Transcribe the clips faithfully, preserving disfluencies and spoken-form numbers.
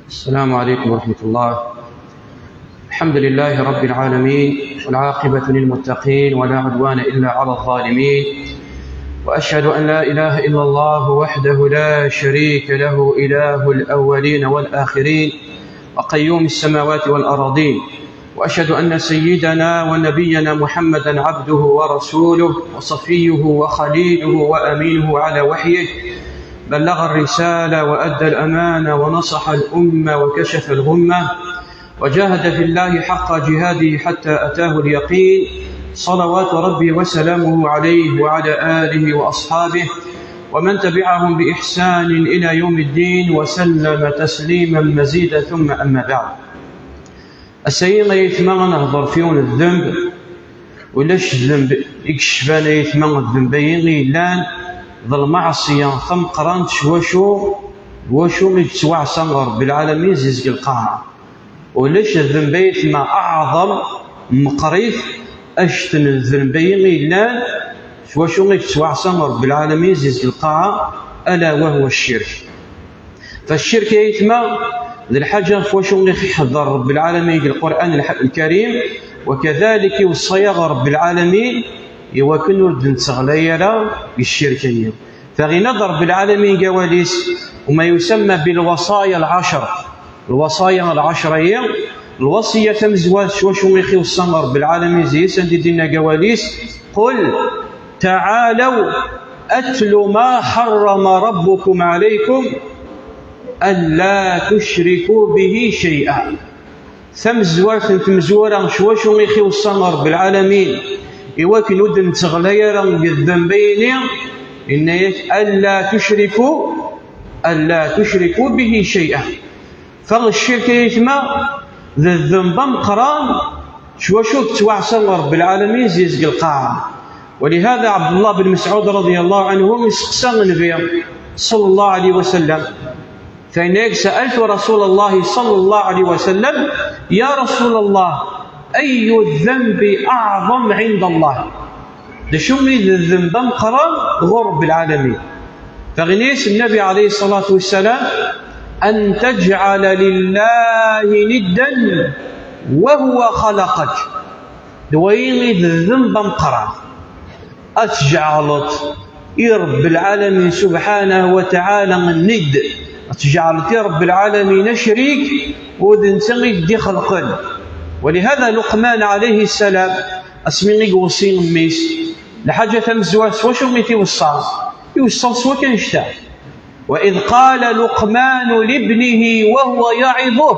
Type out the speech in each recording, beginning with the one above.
السلام عليكم ورحمة الله. الحمد لله رب العالمين، والعاقبة للمتقين، ولا عدوان إلا على الظالمين، وأشهد أن لا إله إلا الله وحده لا شريك له، إله الأولين والآخرين، وقيوم السماوات والأرضين، وأشهد أن سيدنا ونبينا محمدا عبده ورسوله وصفيه وخليله وأمينه على وحيه، بلغ الرسالة وأدى الأمانة ونصح الأمة وكشف الغمة وجاهد في الله حق جهاده حتى أتاه اليقين، صلوات ربي وسلامه عليه وعلى آله وأصحابه ومن تبعهم بإحسان إلى يوم الدين وسلم تسليما مزيدا، ثم أما بعد. Ass-ayi ay aytma ad nehḍer f yiwen ddemb, ulac ddemb i yecban ay aytma ddemb-ayi i yellan d lmeɛṣiyya tameqqrant s wacu, d wacu i yettwaɛṣa Ṛebbi lɛalamin zizeg lqaɛa. Ulac ddemb ay aytma aɛḍem meqqrit act n ddemb-ayi i yellan s wacu i yettwaɛṣa Ṛebbi lɛalamin zizeg lqaɛa, ala wa huwa ccirk. Faccirk ay aytma d lḥaǧa f wacu i ɣ-iḥedder Ṛebbi lɛalamin deg Lqur'an lḥ-, lkarim, wakadalik iweṣṣa-yaɣ Ṛebbi lɛalamin i wakken ur d-netteɣlay ara deg ccirk-nni. Taɣina d Ṛebbi lɛalamin deg awal-is, وما يسمى بالوصايا العشر. Lwaṣaya lɛecṛa-yi, lwaṣiyya tamezwarut s wacu i ɣ-iweṣṣa Ṛebbi lɛalamin zzi-s, anda i d-inna deg awal-is: قل تعالوا أتل ما حرم ربكم عليكم ألا تشركوا به شيئا. Tamezwarut n tmezwura s wacu i ɣ-iweṣṣa Ṛebbi lɛalamin i wakken ur d-netteɣlay ara deg ddemb-ayi, inna-yak: ألا تشركوا، ألا تشركوا به شيئا. Fa ccirk ay aytma d ddemb ameqqran s wacu i yettwaɛṣa Ṛebbi lɛalamin zizeg lqaɛa. ولهذا عبد الله بن مسعود رضي الله عنه isteqsa Nnbi صلى الله عليه وسلم, فإني سألت رسول الله صلى الله عليه وسلم: يا رسول الله، أي الذنب أعظم عند الله؟ D acu i d ddemb ameqqran ɣur Ṛebbi lɛalamin? Fa inna-yas Nnbi عليه الصلاة والسلام: أن تجعل لله ندا وهو خلقك. D wayi i d ddemb ameqqran. Ad tǧeɛleḍ i Ṛebbi lɛalamin subḥanahu wa taɛala nnidd. Ad tǧeɛleḍ i Ṛebbi lɛalamin acrik, u d netta i k-d-ixelqen. ولهذا لقمان عليه السلام, asmi i iweṣṣi mmi-s, lḥaǧa tamezwarut s wacu i t-iweṣṣa? Iweṣṣa s wakk annect-a. وإذ قال لقمان لابنه وهو يعظه.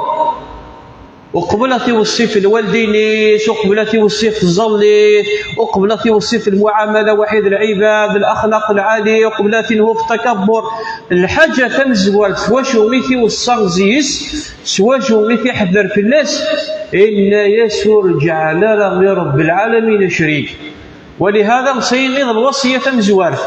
Uqbel ad t-iweṣṣi f lwaldin-is, uqbel ad t-iweṣṣi f tẓallit, uqbel ad t-iweṣṣi f lmuɛamala weḥd lɛibad, laxlaq lɛali, uqbel ad t-inhu f takabbur. Lḥaǧa tamezwarut f wacu i t-iweṣṣa zzi-s, s wacu i t-iḥedder fell-as, inna-yas: ur ǧeɛɛel ara i Ṛebbi lɛalamin acrik. ولهذا ɣṣi i d lwaṣiyya tamezwarut.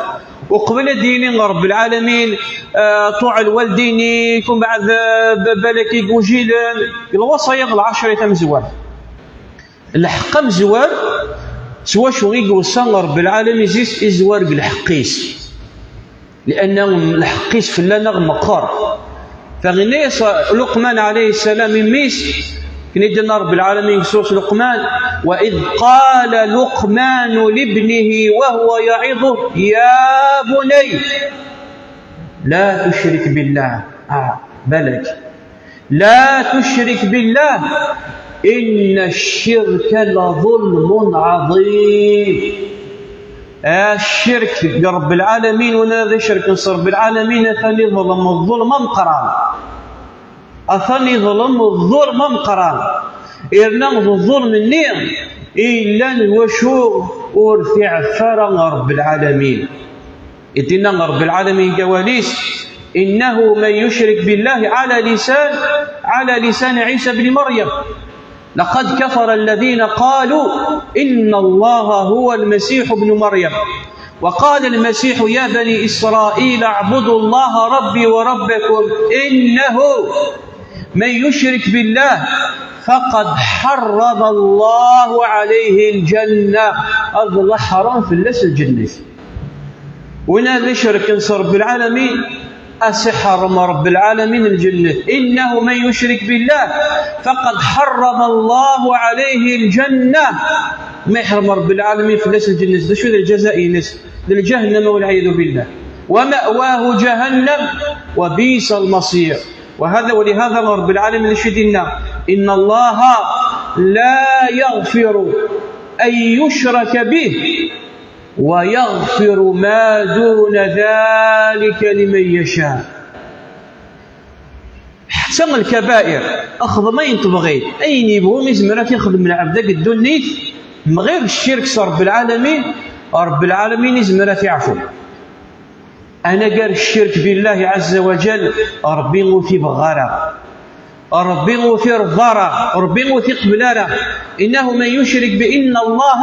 Uqbel ad d-yini Ṛebbi lɛalamin, ah, ṭuɛ lwaldin-ik, umbeɛd, ah, b-, balak i yujilen, lwaṣaya lɛecṛa tamezwarut. Lḥeqq amezwar, s wacu i iweṣṣa Ṛebbi lɛalamin zzi-s, izwar deg lḥeqq-is. Lianna lḥeqq-is fell-aneɣ meqqer. Faɣinna-yas Luqman ɛalayhi ssalam i mmi-s, akken i d-yenna Ṛebbi lɛalamin deg surat Luqman: وإذ قال لقمان لابنه وهو يعظه يا بني لا تشرك بالله. Ah, balak. لا تشرك بالله إن الشرك لظلم عظيم. Ccirk deg Ṛebbi lɛalamin, win ara icerken s Ṛebbi lɛalamin, atan iḍlem ḍḍulm ameqqran. Atan iḍlem ḍḍulm ameqqran. Yerna d ḍḍulm-nni i yellan d wacu ur t-iɛeffa ara Ṛebbi lɛalamin. I d-yenna Ṛebbi lɛalamin deg wawal-is: إنه من يشرك بالله على لسان، على لسان عيسى بن مريم. لقد كفر الذين قالوا إن الله هو المسيح ابن مريم، وقال المسيح يا بني إسرائيل اعبدوا الله ربي وربكم إنه من يشرك بالله فقد حرم الله عليه الجنة. Ad ḥrem fell-as lǧennet. Win ara icerken s Ṛebbi lɛalamin, ad s-iḥrem Ṛebbi lɛalamin lǧennet. إنه من يشرك بالله فقد حرم الله عليه الجنة. Ma iḥrem Ṛebbi lɛalamin fell-as lǧennet, d acu d lǧaza-ines? D lǧahennama, والعياذ بالله. ومأواه جهنم وبئس المصير. وهذا، ولهذا Ṛebbi lɛalamin acu i d-yenna? إن الله لا يغفر أن يشرك به ويغفر ما دون ذلك لمن يشاء. Ḥetta lkabair, xdem ayen tebɣiḍ, ayen yebɣu izmer ad t-ixdem lɛebd deg ddunit, mɣir ccirk s Ṛebbi lɛalamin, Ṛebbi lɛalamin izmer ad t-iɛfu. Anagar ccirk billahi ɛazza wa jal, Ṛebbi ur t-ibɣa ara. Ṛebbi ur t-irḍa ara, Ṛebbi ur t-iqbel ara. إنه من يشرك ب-، إن الله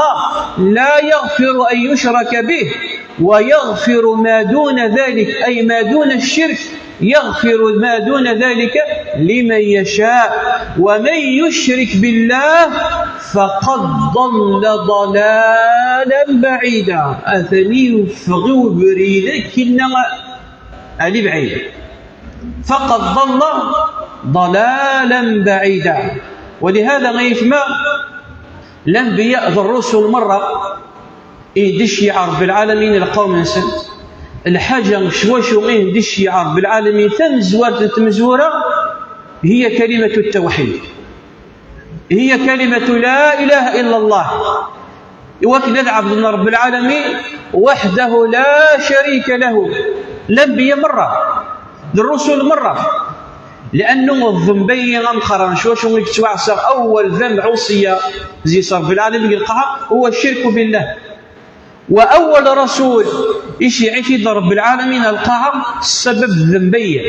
لا يغفر أن يشرك به ويغفر ما دون ذلك، أي ما دون الشرك، يغفر ما دون ذلك لمن يشاء، ومن يشرك بالله فقد ضل ضلالا بعيدا. Atan yeffeɣ i ubrid akken a lebɛid. فقد ضل ضلالا بعيدا. ولهذا غيثما الأنبياء ذ الرسل مرة إهدي الشيعة رب العالمين القوم إنسان. الحاجة شوشو إهدي الشيعة رب العالمين ثم زوارة تمزورة هي كلمة التوحيد. هي كلمة لا إله إلا الله. Iwakken ad ɛebden Ṛebbi lɛalamin وحده لا شريك له. Lanbiya merra, d ṛṛusul merra. Liɛannu ḍḍenb-ayi ameqqran, s wacu i yettwaɛṣa أول ذنب ɛuṣiya zi-s Ṛebbi lɛalamin deg lqaɛa, هو الشرك بالله. وأول رسول i s-iɛit-id Ṛebbi lɛalamin ar lqaɛa, ssabab d ḍḍenb-ayi.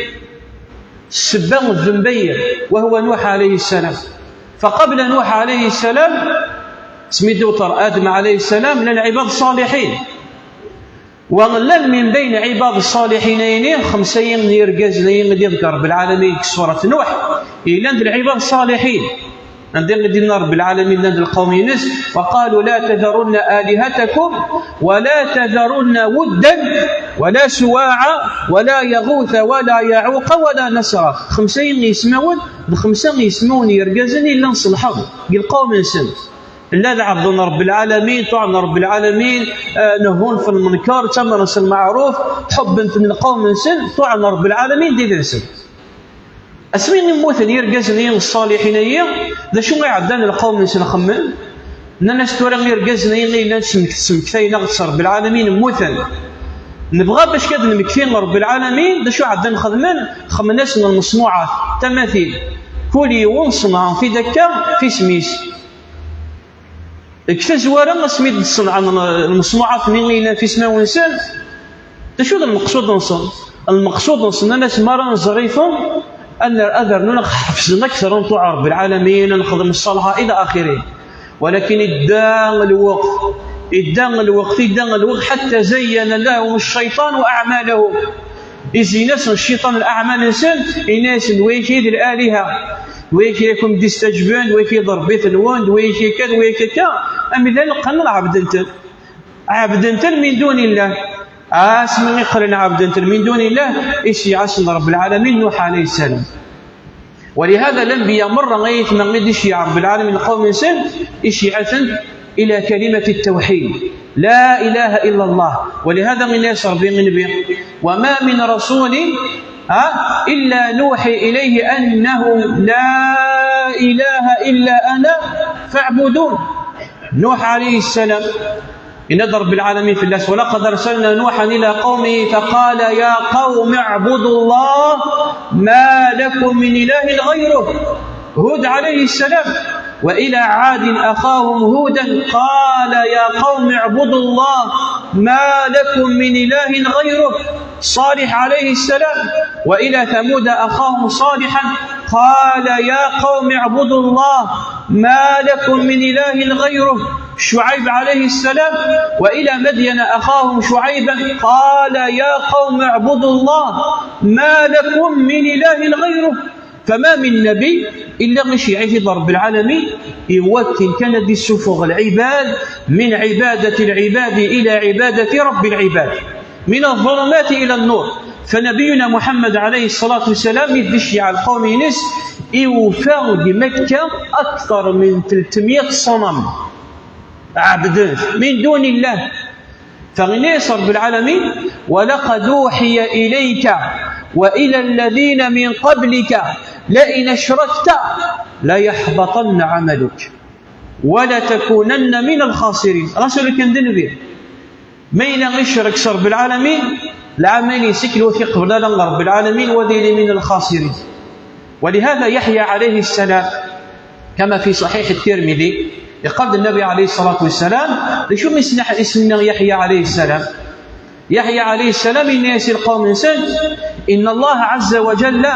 Ssebba d ḍḍenb-ayi, وهو نوح عليه السلام. فقبل نوح عليه السلام, asmi d-iwṭer Adem عليه السلام, llan ɛibad ṣaliḥin. Wa llan min bayn ɛibad ṣaliḥin-ayni, xemsa-yi n yirgazen-ayi i d-iḍegger Ṛebbi lɛalamin deg surat Nuḥ, llan d lɛibad ṣaliḥin. Anda i d-yenna Ṛebbi lɛalamin llan d lqawm-ines, وقالوا لا تذرن آلهتكم ولا تذرن ودا ولا سواعا ولا يغوث ولا يعوق ولا نسرا. Xemsa n yismawen, d xemsa n yismawen n yirgazen i llan ṣelḥen deg lqawm-nsen. Llan ɛebden Ṛebbi lɛalamin, ṭuɛen Ṛebbi lɛalamin, eh, nehhun f lmenker, ttamren s lmeɛruf, ḥubben-ten lqawm-nsen, ṭuɛen Ṛebbi lɛalamin d idles-nsen. Asmi i mmuten yirgazen-ayi ṣṣaliḥin-ayi, d acu i ɛeddan lqawm-nsen xemmen? Nnan-as tura irgazen-ayi i llan smektayen-aɣ-d s Ṛebbi lɛalamin, mmuten. Nebɣa bac ad nmekti Ṛebbi lɛalamin, d acu ɛeddan xedmen? Xemmen-asen lmeṣnuɛat, tamatil. Kul yiwen ṣenɛen-t-id akka f isem-is. Deg tazwara, asmi d-ṣenɛen lmeṣnuɛat-nni i yellan f ismawen-nsen, d acu d lmeqsud-nsen? Lmeqsud-nsen, nnan-as mi ara nẓer-iten, ad ner-, ad rnun ad ɣ-ḥefzen akter, ad nṭuɛ Ṛebbi lɛalamin, ad nexdem ṣṣalḥa, ila axiri. Walakin idda lweqt, idda lweqt, idda lweqt, حتى زين لهم الشيطان أعمالهم. Izeyyen-asen cciṭan leɛmal-nsen, yenna-yasen: "D wayagi i d laliha, d wayagi i ken-id-istaǧben, d wayagi i d Ṛebbi-nwen, d wayagi akka, d wayagi akka." Amdan qqnen ɛebden-ten. Ɛebden-ten min duni llah. Asmi i qqlen ɛebden-ten min duni llah, i s-iɛassen Ṛebbi lɛalamin Nuḥ ɛalayhi ssalam. ولهذا الأنبياء مرة غيث من غير شيعة رب العالمين القوم إنسان، إشيعة إلى كلمة التوحيد، لا إله إلا الله. ولهذا من يسر به النبي: "وما من رسول، ها، إلا نوحي إليه أنه لا إله إلا أنا فاعبدون". نوح عليه السلام، إن رب العالمين في الله: "ولقد أرسلنا نوحا إلى قومه فقال يا قوم اعبدوا الله ما لكم من إله غيره". هود عليه السلام: "وإلى عاد أخاهم هودا قال يا قوم اعبدوا الله ما لكم من إله غيره". صالح عليه السلام: "وإلى ثمود أخاهم صالحا قال يا قوم اعبدوا الله ما لكم من إله غيره، شعيب عليه السلام، وإلى مدين أخاهم شعيبا قال يا قوم اعبدوا الله ما لكم من إله غيره. فما من نبي إلا غير شيعي في ضرب العالمين، يوكل كان دي السفوغ العباد من عبادة العباد إلى عبادة رب العباد، من الظلمات إلى النور. فنبينا محمد عليه الصلاة والسلام يدشي على القوم ينس، يوفى بمكة أكثر من ثلاثمية صنم عبد من دون الله. فغنيس رب العالمين: ولقد أوحي إليك وإلى الذين من قبلك لئن أشركت ليحبطن عملك ولتكونن من الخاسرين. رسول كان ذنبي ما إلا يشرك رب العالمين، العمل يسكلو في قبل رب العالمين وذي من الخاسرين. ولهذا يحيى عليه السلام كما في صحيح الترمذي، يقال النبي عليه الصلاة والسلام: لشو مسنح اسمنا يحيى عليه السلام؟ يحيى عليه السلام إن يسير قوم إنسان: إن الله عز وجل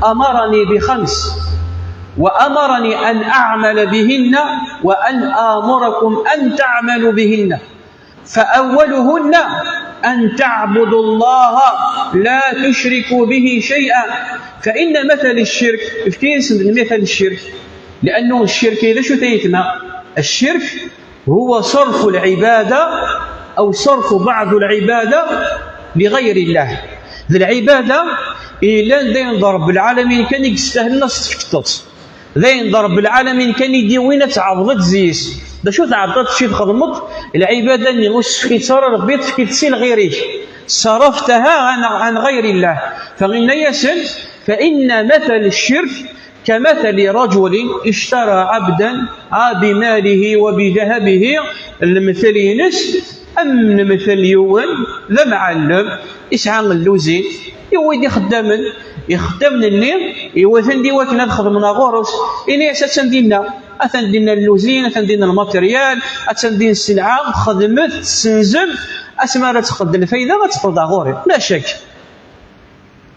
أمرني بخمس، وأمرني أن أعمل بهن، وأن آمركم أن تعملوا بهن. فأولهن أن تعبدوا الله لا تشركوا به شيئا، فإن مثل الشرك، افتيس من مثل الشرك، لأنه الشرك إذا شو تيتنا؟ الشرك هو صرف العبادة أو صرف بعض العبادة لغير الله. ذي العبادة إلا دين ضرب العالمين كان يستاهل الناس تفكتت. D ayen d Ṛebbi lɛalamin kan i d-yewwin ad tɛebdeḍ zzi-s. D acu tɛebdeḍ, d acu txedmeḍ? Lɛibada-nni ur s-tefkiḍ ara Ṛebbi, tefkiḍ-tt i lɣir-ik. صرفتها عن، عن غير الله. Fa inna-yasen: فإن مثل الشرك كمثل رجل اشترى عبدا بماله وبذهبه. Lemtel-ines am lemtel yiwen d amɛellem, yesɛa lluzin, yewwi-d ixeddamen. Ixeddamen-nni yewwi-ten-d i wakken ad xedmen ɣur-s. Ini-as: "Attan dinna, atan dinna lluzin, atan dinna lmateryal, attan din sselɛa, xedmet, senzem, asmi ara teqqel-d lfayda, ad teqqel-d ɣur-i." La cak.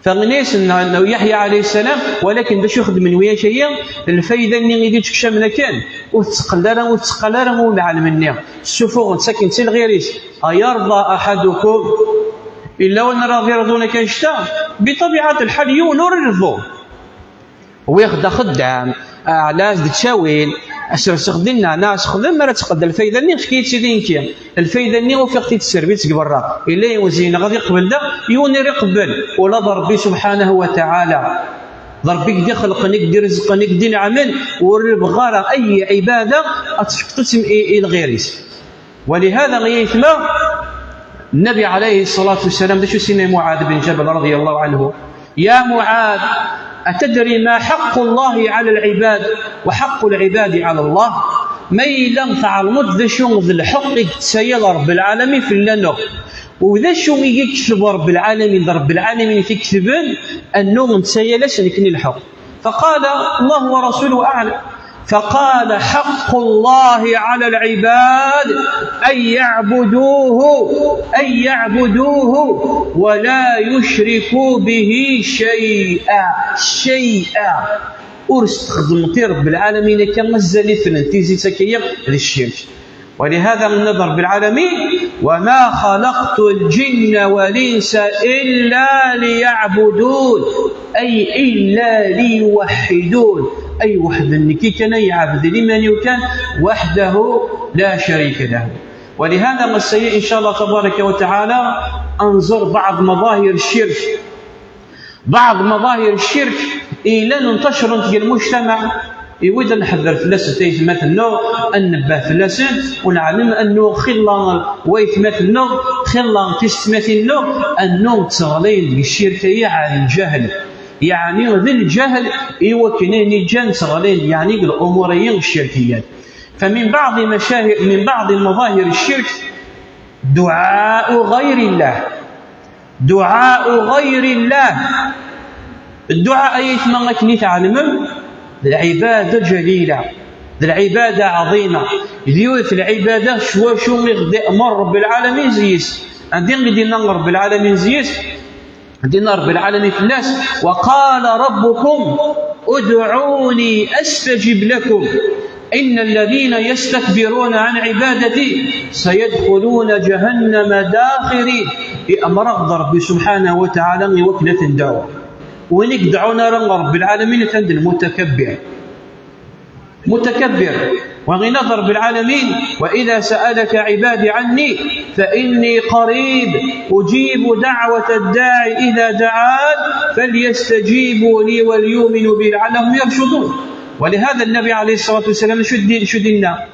Fa ini-as Yaḥya ɛalayhi ssalam: "Walakin d acu i xeddmen wiyac-agi? Lfayda-nni i d-ittekcamen akken, ur tetteqqal ara, ur tetteqqal ara i umɛellem-nni. Ssufuɣen-tt akken d lɣir-is." أيرضى أحدكم؟ Yella win ara d-irḍun akka annect-a? Biṭabiɛat lḥal, yiwen ur ireḍḍu. Wwiɣ-d axeddam, ɛla as-d-ttawil, asers-ix dinna, neɣ asexdem, mi ara teqqel-d lfayda-nni, efk-iyi-tt-id i nekki. Lfayda-nni ufiɣ-tt-id tserbit seg berra. Yella yiwen zi-nneɣ ad iqbel da, yiwen ur iqebbel, ula d Ṛebbi subḥanahu wa taɛala. D Ṛebbi i k-d-ixelqen, i k-d-irezzqen, i k-d-ineɛmen, ur irebɣa ara ay ɛibada ad tefkeḍ i, i lɣir-is. ولهذا ay aytma, Nnabi ɛalayhi ṣṣalatu wassalam, d acu i s-yenna i Muɛad bin Ǧabal radiyallahu ɛanhu: "يا معاذ، أتدري ما حق الله على العباد وحق العباد على الله؟" Ma yella tɛelmeḍ d acu d lḥeqq i yettayal Ṛebbi lɛalamin fell-aneɣ, u d acu i yekteb Ṛebbi lɛalamin, d Ṛebbi lɛalamin i t-iketben, annu nettayal-as nekni lḥeqq. فقال: "الله ورسوله أعلم." فقال: "حق الله على العباد أن يعبدوه، أن يعبدوه ولا يشركوا به شيئا، شيئا." Ur s-txedmeḍ i Ṛebbi lɛalamin akka mazal-iten n tizi-tt akka-ya d ccirk. ولهذا من نظر بالعالمين: "وما خلقت الجن والإنس إلا ليعبدون"، أي إلا ليوحدون، أي وحد النكي كان يعبد لمن يكان وحده لا شريك له. ولهذا مسيء إن شاء الله تبارك وتعالى أنظر بعض مظاهر الشرك. بعض مظاهر الشرك إلا انتشرت في المجتمع، يود نحذر في الناس تيثمات النوع، أن نبه في الناس، ونعلم أنه خلا ويثمات النوع، خلا تيثمات النوع، أنه تغلين الشرك يعني الجهل، يعني ذي الجهل، إيوا كنين جان تغلين يعني الأمور الشركيات. فمن بعض مشاهد، من بعض مظاهر الشرك دعاء غير الله. دعاء غير الله. الدعاء أي ثم كني تعلمم، العبادة جليلة، العبادة عظيمة. ديوث العبادة شو شو مغدئ مر بالعالمين زيس. عندي غدينا رب العالمين زيس. عندنا رب العالمين في الناس: "وقال ربكم ادعوني أستجب لكم". إن الذين يستكبرون عن عبادتي سيدخلون جهنم داخرين. Iɛemmer-aɣ-d Ṛebbi subḥanahu wa taɛala i wakken ad t-nedɛu. Win i yedɛun ara Ṛebbi lɛalamin, atan d lmutakabbir. Mutakabbir. Wa ɣina d Ṛebbi lɛalamin: وإذا سألك عبادي عني فإني قريب أجيب دعوة الداع إذا دعان فليستجيبوا لي وليؤمنوا بي لعلهم يرشدون. ولهذا النبي عليه الصلاة والسلام شو دي-، شو دينا؟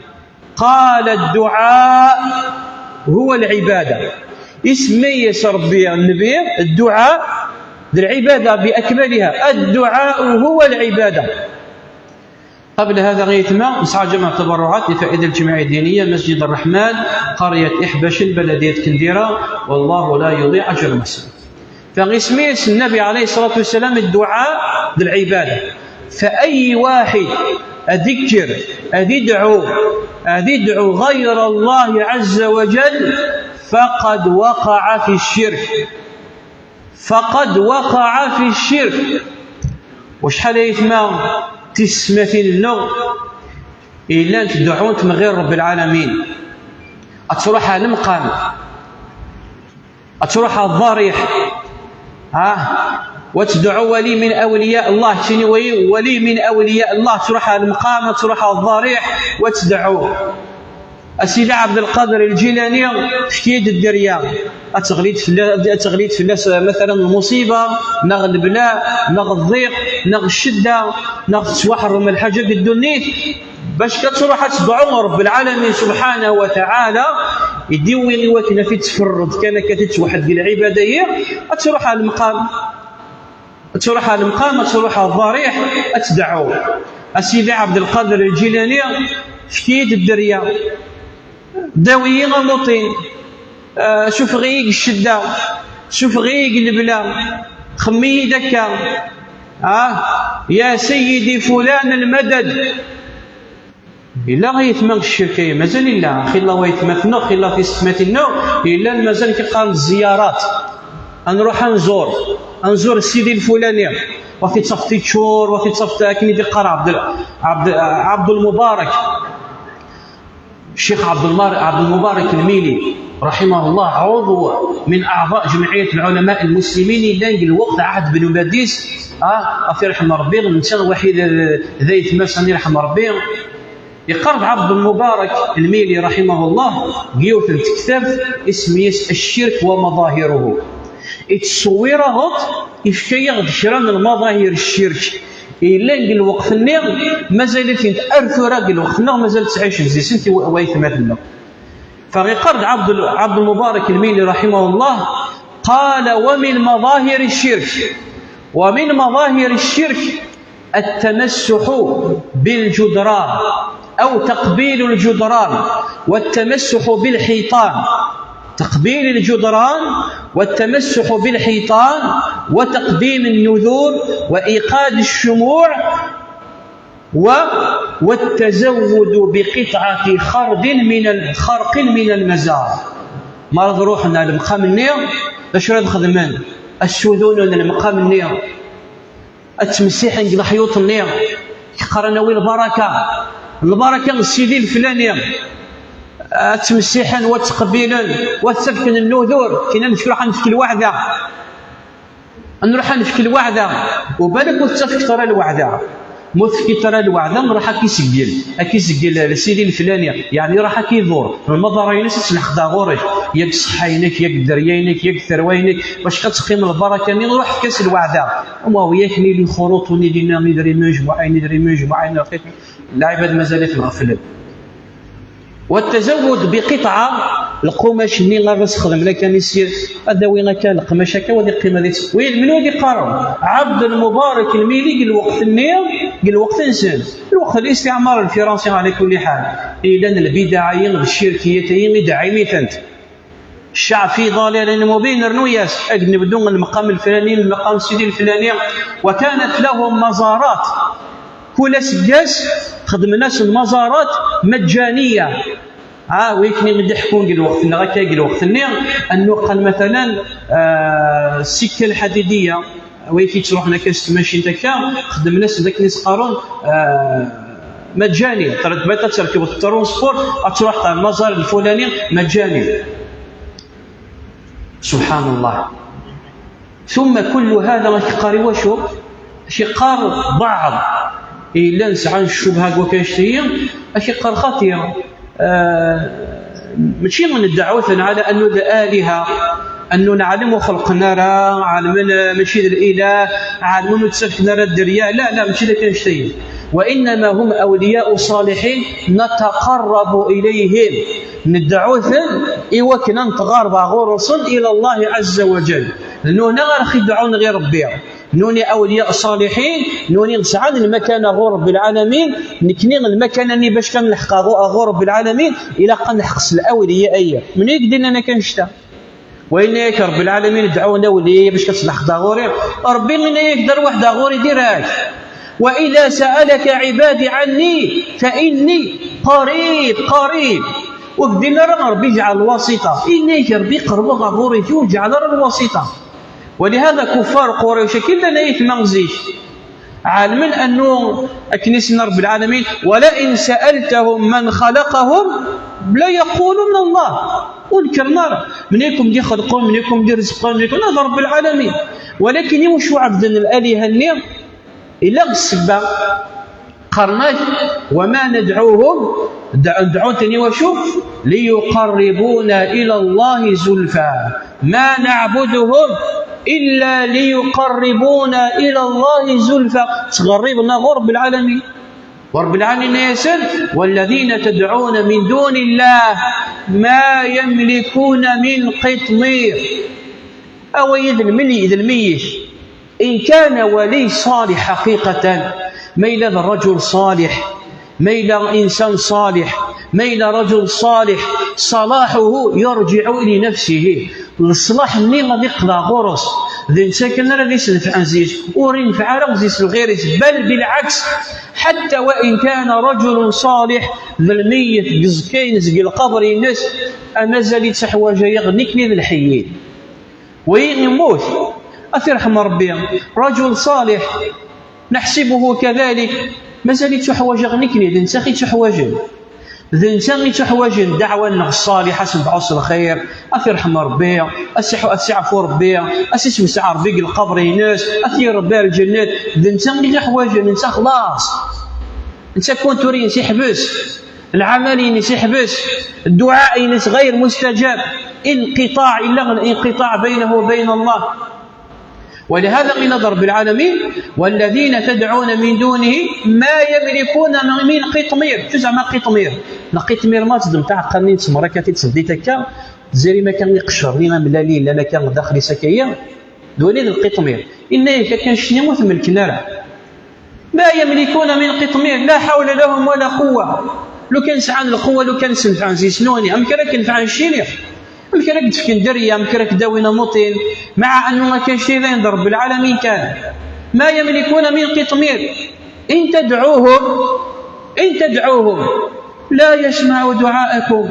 قال: الدعاء هو العبادة. Isemma-yas Ṛebbi Nnbi الدعاء d العبادة بأكملها. الدعاء هو العبادة. قبل هذا غيثما نسعى جمع تبرعات لفائدة الجمعية الدينية مسجد الرحمن، قرية إحبش، بلدية كنديرة، والله لا يضيع أجر المحسنين. Fa isem-is Nnbi عليه الصلاة والسلام الدعاء d العبادة. Fa ay واحد ad ikker, ad idɛu, ad idɛu غير الله عز وجل فقد وقع في الشرك. فقد وقع في الشرك. Wacḥal ay tma tisetmatin-nneɣ yellan tedɛunt mɣir Ṛebbi lɛalamin. Ad truḥ ɣer lemqam, ad truḥ ɣer ḍḍariḥ, ha, wa tedɛu wali min awliya Allah, tini wali, wali min awliya Allah, ad truḥ ɣer lemqam, ad truḥ ɣer ḍḍariḥ, wa tedɛu. A Sidi Ɛebdelqader Lǧilani, efk-iyi-d dderya. Ad teɣli-d fella-, ad teɣli-d fell-as, eh, مثلا, lmuṣiba, neɣ lebla, neɣ ḍḍiq, neɣ ccedda, neɣ tettwaḥrem lḥaǧa deg ddunit, bac ad truḥ ad tedɛu Ṛebbi lɛalamin subḥanahu wa taɛala, i d-iwwi i wakken ad t-id-tferreḍ kan akka, ad t-id-tweḥḥed deg lɛibada-yi, ad truḥ ɣer lemqam. Ad truḥ ɣer lemqam, ad truḥ ɣer ḍḍariḥ, ad tdeɛɛu. A Sidi Ɛebdelqader Lǧilani, efk-iyi-d dderya. Dawi-yi amuṭin. Ah, sufeɣ-iyi deg ccedda. Sufeɣ-iyi deg lebla. Xemmem-iyi-d akka. Ah, ya Sayyidi fulan lmadad. Yella ayetma ccirk-agi, mazal yella. Xilla wayetma-tneɣ, xilla tisetmatin-nneɣ, yellan mazal qqaren zziyarat. Ad nruḥ ad nẓur, ad nẓur Sidi Lfulani. Wa t-id-tafeḍ yeččur, wa t-id-tafeḍ akken i d-iqqar Ɛebd-, Ɛebd-, Ɛebd Lmubarak. Ccix Ɛebd Lmar-, Ɛebd Lmubarak Lmili, رحمه الله, عضو من أعضاء جمعية العلماء المسلمين, yellan deg lweqt Ɛahd Ben Ubadis, ah, ad t-irḥem Ṛebbi, netta waḥid d, d ayetma-s, ad t-irḥem Ṛebbi. Yeqqar-d Ɛebd Lmubarak Lmili, رحمه الله, deg yiwet n tektabt, isem-is الشرك ومظاهره. Ittṣewwir-aɣ-d, ifka-yaɣ-d kra n lmaḍahir ccirk yellan deg lweqt-nni, mazal-itent ar tura deg lweqt-nneɣ, mazal ttɛicen deg-sent i wa-, waytmaten-nneɣ. Fa iqqar-d Ɛebd-, Ɛebd Lmubarak Lmili, رحمه الله, قال: ومن مظاهر الشرك، ومن مظاهر الشرك التمسح بالجدران أو تقبيل الجدران والتمسح بالحيطان. تقبيل الجدران والتمسح بالحيطان وتقديم النذور وإيقاد الشموع و-، والتزود بقطعة خرد من ال-، خرق من المزار. Ma ad ruḥen ar lemqam-nni, d acu ara xedmen? Ad ssudunen lemqam-nni. Ad ttmessiḥen deg leḥyuṭ-nni, qqaren: "Awi lbaraka, lbaraka n Sidi Leflani." Ad ttmessiḥen, wa ttqebbilen, wa ttafken nnudur, kina nefk, ruḥ ad nefk lweɛda. Ad nruḥ ad nefk lweɛda, u balak ur tettafkeḍ ara lweɛda. Ma ur tefkiḍ ara lweɛda, nruḥ ad k-iseggel, ad k-iseggel Sidi Leflani, yeɛni ruḥ ad k-iḍur. Lmaḍara-ines ad tt-leḥqeɣ ɣur-k, yak ṣṣeḥḥa-inek, yak dderya-inek, yak tarwa-inek, bac ad teqqim lbaraka-nni, ruḥ efk-as lweɛda. Ama wi akken ili xuruṭ-nni dinna, idrimen, jmuɛin, idrimen, jmuɛin, lɛibad mazal-iten ɣeflen. والتزود بقطعة, lqumac-nni ara sexdem lakan issir, ad awi akka leqmac akka, wa ad iqqim ad itt-, wi, menwa ad iqqaren? Ɛebd Lmubarak Lmili deg lweqt-nni, deg lweqt-nsen, lweqt n listiɛmar lfiransi, ɛla kulli ḥal. Ilan lbidaɛ-ayi d ccirkiyat-ayi i dɛimitent. الشعب في ضلال مبين, rnu-yas, ad nebdu lemqam leflani, lemqam Sidi Leflani, وكانت لهم مزارات. Kul aseggas xedmen-asen maẓarat مجانية. Ah, wi akken i d-ḥkun deg lweqt-nneɣ, akka deg lweqt-nni, ad nuqal, matalan, ah, ssikka lḥadidiya, wi akken yettruḥen akka s tmacint akka, xedmen-asen d akken i s-qqaren, ah, مجاني. تبغيت تركب الترونسبور، تروح تاع المزار الفلاني مجاني. سبحان الله. ثم كل هذا راك قاري وشو؟ شي قار بعض إلا نسعى الشبهة وكاش هي، شي قار خطير. آه، ماشي من الدعوة على أنه الآلهة، أنه نعلم خلقنا راه عالم، ماشي الإله، عالم نتسفنا راه الدريا. لا، لا، ماشي ذاك الشيء. وإنما هم أولياء صالحين نتقرب إليهم. ندعوثن إيوا كنا نتقارب غرسن إلى الله عز وجل. لأنه هنا غير خدعون غير ربي. نوني أولياء صالحين، نوني نسعى المكان غور رب العالمين. نكني المكان أني باش كان نلحق غو-، غور رب العالمين، إلا قد نحقس الأولياء أيا. من يقدر أنا كنشتا؟ وإن ياك رب العالمين دعونا ولي باش كتلحق داغوري. ربي من ياك دار واحد داغوري ديراك. وإذا سألك عبادي عني فإني قريب، قريب. وقدينا راه ربي جعل الواسطة. إن ياك ربي قرب غاغوري وجعل راه الواسطة. ولهذا كفار قريش كلا نايت مغزيش. عالمين أنه أكنسنا رب العالمين، ولئن سألتهم من خلقهم ليقولن الله. ونكرنا راه منيكم دي خلقون، منيكم دي رزقون، منيكم هذا رب العالمين. ولكن واش عبدنا الآلهة النير؟ إلا السبة قرناج، وما ندعوهم، دع-، ندعو تاني وشو؟ ليقربونا إلى الله زلفى. ما نعبدهم إلا ليقربونا إلى الله زلفى. تقربنا غور رب العالمين. ورب العالمين يسر: والذين تدعون من دون الله ما يملكون من قطمير. أو يد الملي، يد الميت. إن كان ولي صالح حقيقة، ما إلا ذا الرجل صالح، ما إلا إنسان صالح، ما إلا رجل صالح، صلاحه يرجع لنفسه. الصلاح مني غادي يقضى غرس. ذي نساكن راه ذي سلف عزيز، ورين في عرق ذي سلغيرس، بل بالعكس. حتى وإن كان رجل صالح، ذا الميت قزكين زق القبر ينس، أما زال يتحواجا يغنيك من الحيين. وين يموت؟ أثرحم ربي. رجل صالح نحسبه كذلك. مازال يتحواج غنيكني، ذ نسا غي يتحواجن. ذ نسا غي يتحواجن دعوة نغ الصالحة، سبعوس الخير. أثرحم ربي. أسح-، أسعفو ربي. أسيس مسع ربي القبر ينس. أثير ربي الجنة. ذ نسا غي يتحواجن، نسا خلاص. نسا كون توري نسي حبس. العمل ينس يحبس، الدعاء ينس غير مستجاب، انقطاع، إلا الانقطاع بينه وبين الله. ولهذا قيل ضرب العالمين: والذين تدعون من دونه ما يملكون من قطمير. شو زعما قطمير؟ لا، قطمير ما تصدم تاع قرنين تسمرة كاتي تصدي تكا، زيري ما كان يقشر لي ما ملالي لا ما كان داخلي سكايا. دولي القطمير إنك كان شنو مثمن كنارة. ما يملكون من قطمير، لا حول لهم ولا قوة. لو كان سعان القوة، لو كان سنفعان زي سنوني، أم كان كنفعان شيني، أم كان كتفكن دريا، أم كان كداوينا مطين، مع أنه ما كان شيء لا ينضر بالعالمين كان. ما يملكون من قطمير. إن تدعوهم، إن تدعوهم لا يسمعوا دعاءكم.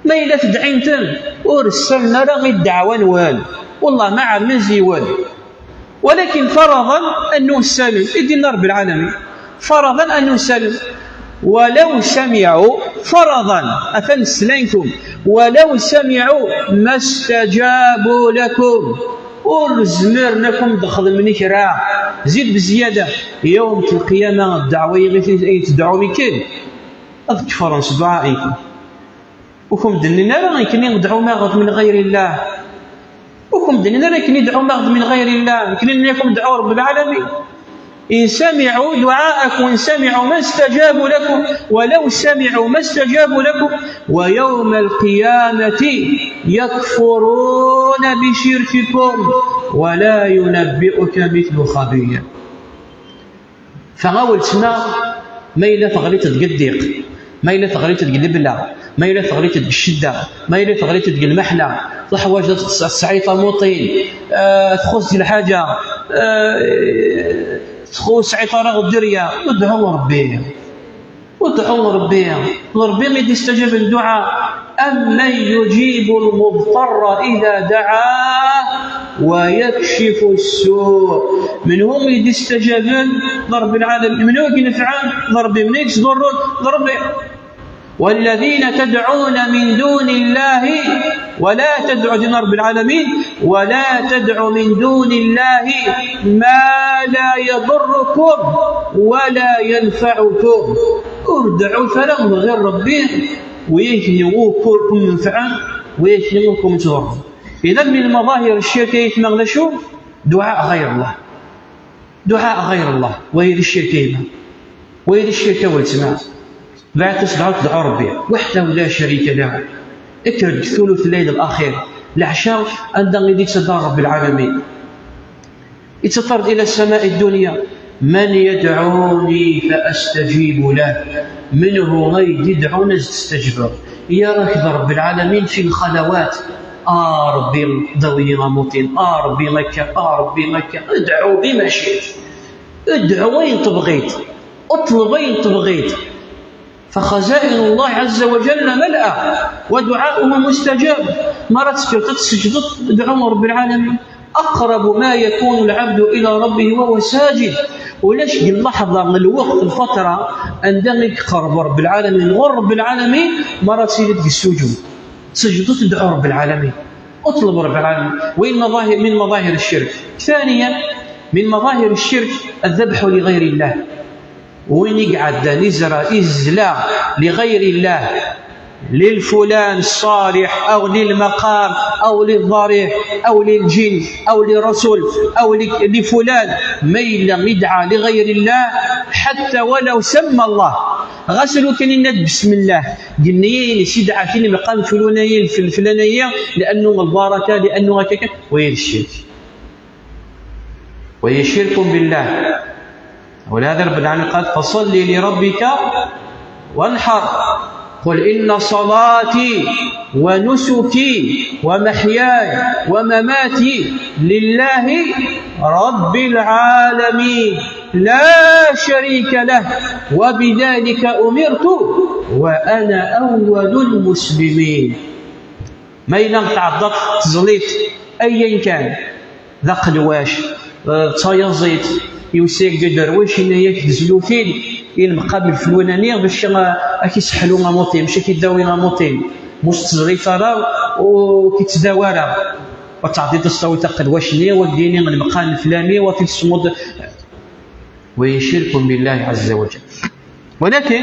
ما إلا تدعينتن ورسلنا راه الدعوة نوان. والله ما عمزيون. ولكن فرضا أنه نسلم، يدينا رب العالمين. فرضا أنه نسلم. ولو سمعوا، فرضا، أثن سلينكم، ولو سمعوا ما استجابوا لكم. ورزمر لكم دخل من كرا. زيد بزيادة. يوم القيامة الدعوة يغيث يتدعو مكين. أذكفرن سدعائكم. وكم دنين راه يمكن يدعو ماغد من غير الله. وكم دنين راه يمكن يدعو ماغد من غير الله، يمكن أن يكون دعو رب العالمين. إن سمعوا دعاءكم، إن سمعوا ما استجابوا لكم، ولو سمعوا ما استجابوا لكم، ويوم القيامة يكفرون بشرككم ولا ينبئك مثل خبير. Taɣawelt-nneɣ, ma yella teɣliḍ deg ddiq, ma yella teɣliḍ deg lebla, ma yella teɣliḍ deg ccedda, ma yella teɣliḍ deg lmeḥna, teḥwaǧ ad tesɛiḍ tamuṭin, eh, txuṣ deg lḥaǧa, eh, txuṣ sɛiḍ ara dderya, udɛu Ṛebbi. Udɛu Ṛebbi. Ṛebbi i d-istaǧab dduɛa. أمن يجيب المضطر إذا دعاه ويكشف السوء. Menhu i d-istajaben? D Ṛebbi lɛalamin. Menhu i inefɛen? D Ṛebbi. Menhu i yettḍurrun? D Ṛebbi. والذين تدعون من دون الله ولا تدعوا, d Ṛebbi lɛalamin, ولا تدعوا من دون الله ما لا يضركم ولا ينفعكم. Ur deɛɛut ara ɣer Ṛebbi, wiyaḍ-nni ur ken-nefɛen, wiyaḍ-nni ur ken-ittḍurrun. إذن من مظاهر الشرك, ay aytma, d acu? دعاء غير الله. دعاء غير الله, wayi d ccirk, ay aytma. Wayi d ccirk a weltma. Bɣiɣ ad tdɛuḍ, tedɛuḍ Ṛebbi وحده لا شريك له. Kker deg thuluth الليل الأخير, leɛca, anda i d-yettaḍar Ṛebbi lɛalamin. Yettaḍar-d إلى السماء الدنيا: من يدعوني فأستجيب له. Menhu ay d-ideɛɛun, ad s-d-stajbeɣ. Yerra-k d Ṛebbi lɛalamin في الخلوات. A Ṛebbi, dawi amuṭin, a Ṛebbi akka, a Ṛebbi akka. Dɛu بما شئت. Dɛu ayen tebɣiḍ. Ṭleb ayen tebɣiḍ. فخزائن الله عز وجل ملأى ودعاؤه مستجاب. Mi ara tekkreḍ ad tseǧǧdeḍ, dɛu Ṛebbi lɛalamin. أقرب ما يكون العبد إلى ربه وهو ساجد. Ulac deg llaḥḍa, lweqt, lfatra, anda i iqerreb Ṛebbi lɛalamin ɣur Ṛebbi lɛalamin, mi ara tiliḍ deg ssuǧud. Tseǧǧdeḍ, tedɛuḍ Ṛebbi lɛalamin. Uṭleb Ṛebbi lɛalamin. Wayi d maḍahir, من مظاهر الشرك. ثانيا, من مظاهر الشرك الذبح لغير الله. Win i iɛeddan, izra, izla لغير الله, للفلان الصالح أو للمقام أو للضريح أو للجن أو للرسل أو ل-, لفلان, ma yella idɛa لغير الله, حتى ولو سمى الله, ɣas lukan yenna-d بسم الله, deg nniya-ines idɛa-t i lmeqam fulanayi, lfel-, fulanayi, لأنه البركة, لأنه هكاك, wayi d ccirk. وهي شرك بالله. ولهذا رب العالمين قال: فصل لربك وانحر. قل إن صلاتي ونسكي ومحياي ومماتي لله رب العالمين لا شريك له وبذلك أمرت وأنا أول المسلمين. Ma yella tɛeddaḍ, teẓliḍ, ayen kan, d aqelwac, eh, d tayaẓiḍt, yusa-yak-d uderwic, yenna-yak-d zlu-t-id i lmeqam lfulani bac, eh, ad k-iseḥlu amuṭi, bac ad k-idawi amuṭi. Ma ur s-teẓliḍ ara, ur k-ittdawi ara. Ad tɛeddiḍ ad s-tawiḍ aqelwac-nni, ad k-d-yini lmeqam lfulani, ad t-id-tesmuḍ. وهي شرك بالله عز وجل. ولكن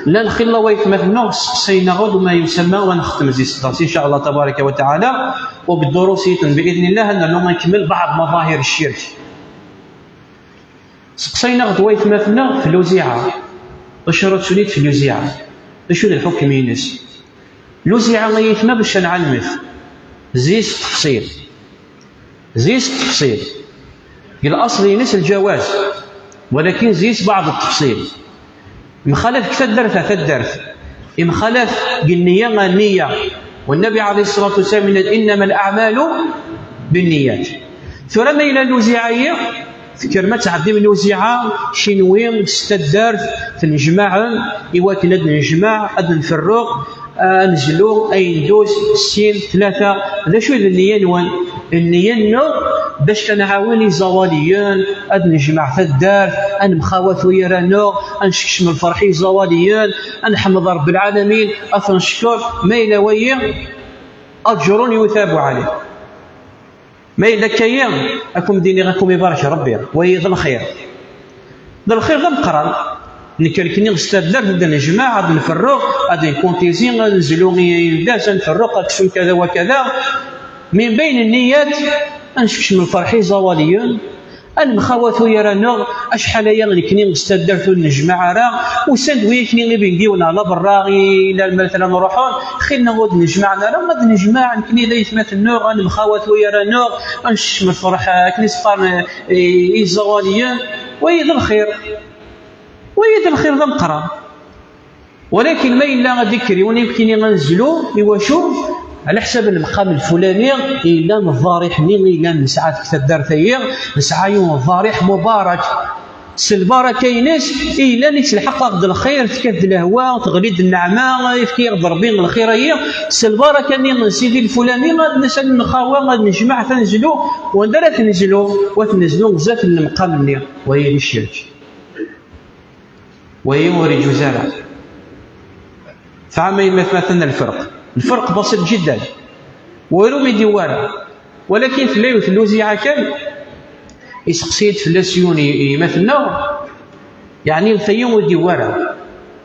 llan xilla waytmaten-nneɣ sseqsayen-aɣ-d ma yusamma, ad nextem zi-s ɣas, إن شاء الله تبارك وتعالى, وبالدروس يتم بإذن الله, ad nernu ad nkemmel بعض مظاهر الشرك. Sseqsayen-aɣ-d waytmaten-nneɣ f luziɛa. D acu ara tsuniḍ f luziɛa? D acu d lḥukm-ines? Luziɛa, ay aytma, bac ad nɛelmet zi-s ttefṣil. Zi-s ttefṣil. Deg laṣel-ines lǧawaz, walakin zi-s بعض التفصيل. Yemxalaf deg taddart ar taddart. Yemxalaf deg nniya ar nniya. والنبي عليه الصلاة والسلام يقول: إنما الأعمال بالنيات. Tura ma yella luziɛa-yi, tekker ma tɛeddim luziɛa, kenwi s taddart tnejmaɛem i wakken ad nejmaɛ, ad nferreq, ad nezlu, ad yendus, sin, tlata. D acu i d nniya-nwen? Nniya-nneɣ bac ad nɛawen iẓawaliyen, ad nejmeɛ taddart, ad nemxawat wayra-nneɣ, ad nsekcem lferḥ i iẓawaliyen, ad neḥmed Ṛebbi lɛalamin, ad t-neckeṛ. Ma yella wayi, أجر يثاب عليه. Ma yella akka-yi, ad kem-d-iniɣ, ad kem-ibarek Ṛebbi, wayi d lxir. D lxir d ameqqran. Nekk nekkni s taddart ad nejmeɛ, ad nferreq, ad nkuntizi, ad nezlu i yindas, ad nferreq aksum kada wa kada. Min bayn nniyat, ad nsekcem lferḥ i iẓawaliyen, ad nemxawat wayra-nneɣ, acḥal aya nekkni s taddart ur nejmaɛ ara, usan-d wiyakni ibengiwen ɣer laberra, i lal ma tella nruḥun, xilla ur d-nejmaɛen ara, ad nejmaɛ nekkni d aytmaten-nneɣ, ad nemxawat wayra-nneɣ, ad nsekcem lferḥ, akken i s-qqaren, eh, i iẓawaliyen, wayi d lxir. Wayi d lxir d ameqqran. Walakin ma yella ad d-ikker yiwen i wakken ad nezlu, i wacu? Ɛla ḥsab n lmeqam lfulani, yella ḍḍariḥ-nni i yellan nesɛa deg taddart-agi, nesɛa yiwen ḍḍariḥ mubarak. S lbaraka-ines i yellan, ittelḥaq-aɣ-d lxir, tefka-d lehwa, teɣli-d nneɛma, yefka-yaɣ-d Ṛebbi lxir-agi. S lbaraka-nni n sidi lfulani, ad nas ad nxawa, ad nejmeɛ, ad nezlu. Wanda ara tnezlu? Wa tnezlu zdat n lemqam-nni. Wayi d ccirk. Wayi ur iǧuz ara. Teɛma yemma-tneɣ lferq. Lferq basit jiddan. Waru mi d-iwara. Walakin tella yiwet n lewziɛa kan, iseqsi-d fell-as yiwen n yemma-tneɣ, yeɛni tayi ur d-iwara.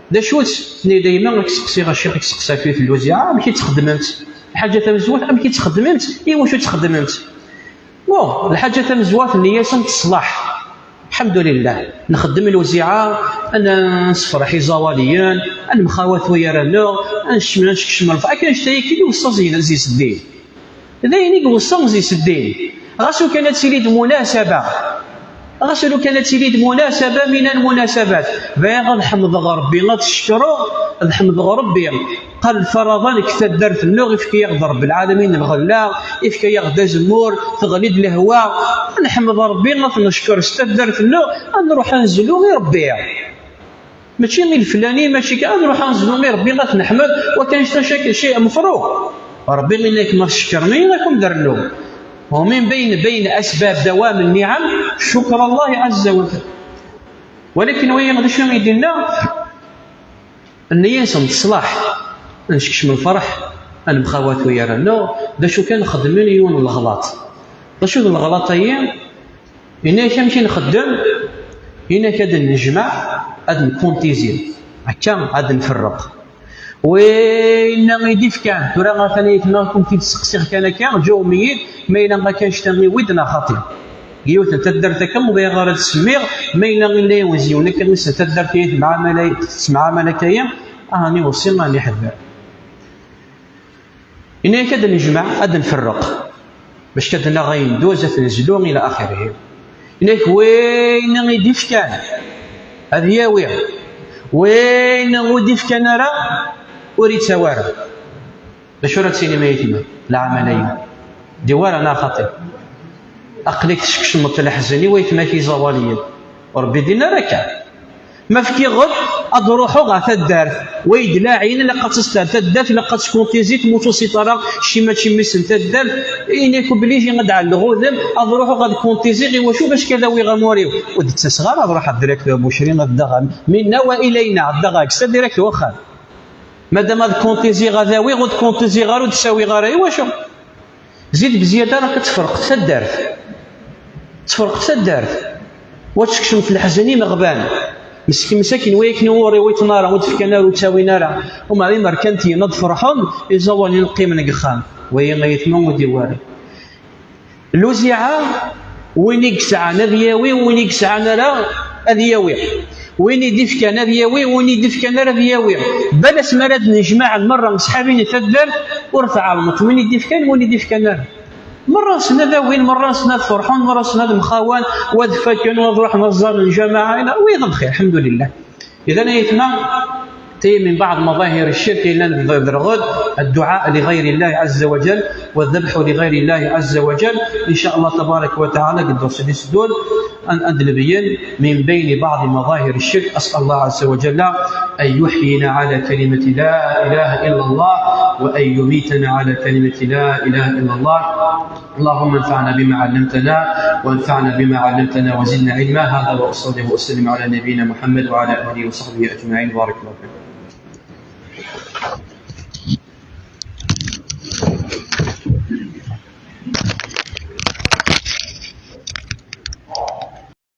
D acu-tt? Tenna-yi-d: "A yemma, ad k-seqsiɣ a ccix, ad k-seqsiɣ ɣef yiwet n lewziɛa, amek i tt-txeddmemt? Lḥaǧa tamezwarut, amek i tt-txeddmemt? I wacu tt-txeddmemt?" Bon, lḥaǧa tamezwarut, nniya-s n ṣṣlaḥ. Lḥemdulillah, nxeddem lewziɛa, ad n-, nessefreḥ iẓawaliyen, ad nemxawat wayar-nneɣ, ad nec-, ad neskecmem lferḥ, akken annect-a akka i iweṣṣa Zi-, Zi Seddin. D ayen i iweṣṣa Zi Seddin. Ɣas lukan ad tili d munasaba, ɣas lukan ad tili d munasaba mina lmunasabat, bɣiɣ ad ḥemdeɣ Ṛebbi, ad t-cekkreɣ, ad ḥemdeɣ Ṛebbi. Qal faraḍan deg taddart-nneɣ, ifka-yaɣ-d Ṛebbi lɛalamin lɣella, ifka-yaɣ-d azemmur, teɣli-d lehwa. Ad neḥmed Ṛebbi, ad t-neckeṛ s taddart-nneɣ, ad nruḥ ad nezlu i Ṛebbi. Mačči i leflani, mačči kan, ad nruḥ ad nezlu i Ṛebbi, ad t-neḥmed, wakan cta cak-, cay mefruɣ. Ṛebbi inna-k ma tcekkrem-iyi, ad ken-d-rnuɣ. ومن بين، بين أسباب دوام النعم شكر الله عز وجل. Walakin wayi d acu i d-inna? Nniya-nsen d ṣṣlaḥ, ad neskecm lferḥ, ad nemxawat wayar-nneɣ, d acu kan xedmen yiwen n leɣlaṭ. D acu d leɣlaṭ-agi? Yenna-yak amek i nxeddem, yenna-yak ad d-nejmeɛ, ad nkuntizi, akka ad nferreq. Winna i d-ifkan, tura atan ayetma ad ken-id-seqsiɣ kan akka, ǧawem-iyi-d, ma yella akka annect-a iwi-d neɣ xaṭi. Yiwet n taddart akka, ur bɣiɣ ara ad semmiɣ, ma yella illa yiwen ziwen akka, isem taddart-agi temɛamal-, tettemɛamal akka-yi, ah, ani weṣṣi, ani ḥedder. Yenna-yak ad nejmeɛ, ad nferreq. Bac ad naɣ ayen d-, ad t-nezlu ila axirihi. Yenna-yak winna i d-ifkan, ad yawi. Winna ur d-ifkan ara, ur ittawi ara. D acu ara tinim a yetma? Leɛmal-agi d-iwara neɣ xaṭi? Aql-ik teskecmeḍ leḥzen i waytma-k iẓawaliyen. Ur Ṛebbi din ara akka. Ma fkiɣ-d, ad ruḥeɣ ɣer taddart. Wa yedlaɛin, ilaq ad tester taddart, ilaq ad tkuntizi, tmut ur siṭ ara, cci mačči mmi-s n taddart. Ini-k obligi ad ɛelleɣ udem, ad ruḥeɣ ad kuntiziɣ, i wacu? Bac ad awiɣ amur-iw. Ur d-ttaseɣ ara ad ruḥeɣ direct ɣer Bucri, ad ddaɣ minna wa ilayna, ad ddaɣ ɣer Gsa direct waxxam. Madam ad kuntiziɣ ad awiɣ, ur d-kuntiziɣ ara, ur d-sawiɣ ara, i wacu? Zid bziyada, rak ad tferqet taddart. Tferqet taddart. Wa teskecmet leḥzen imeɣban. Meskin, msakin, wa akken ur iwiten ara, ur d-fkan ara, ur ttawin ara. Umeɛdi merkantiyen ad ferḥen, iẓawalen qqimen deg uxxam. Wayi ayetma ur d-iwari. Lewziɛa, win i yesɛan ad yawi, win i yesɛan ara ad yawi. Win i d-ifkan ad yawi, win i d-ifkan ara ad yawi. Bal asmi ara d-nejmaɛen merra ṣḥabi n taddart, ur tɛelmeḍ win i d-ifkan, win i d-ifkan ara. Merra-nsen ad awin, merra-nsen ad ferḥen, merra-nsen ad mxawan, wa ad faken, wa ad ruḥen ad ẓẓaren lǧameɛ, ila, wiyaḍ bxir, lḥemdulillah. Idan, ayetma, ti min baɛḍ maḍahir ccirk, yellan d, d rɣed, الدعاء لغير الله عز وجل والذبح لغير الله عز وجل. إن شاء الله تبارك وتعالى, deg dders-nni iseddun, ad, ad d-nebyen من بين بعض مظاهر الشرك. أسأل الله عز وجل أن يحيينا على كلمة لا إله إلا الله، وأن يميتنا على كلمة لا إله إلا الله. اللهم انفعنا بما علمتنا، وانفعنا بما علمتنا، وزدنا علما. هذا وأصلي وأسلم على نبينا محمد وعلى آله وصحبه أجمعين. بارك الله فيكم.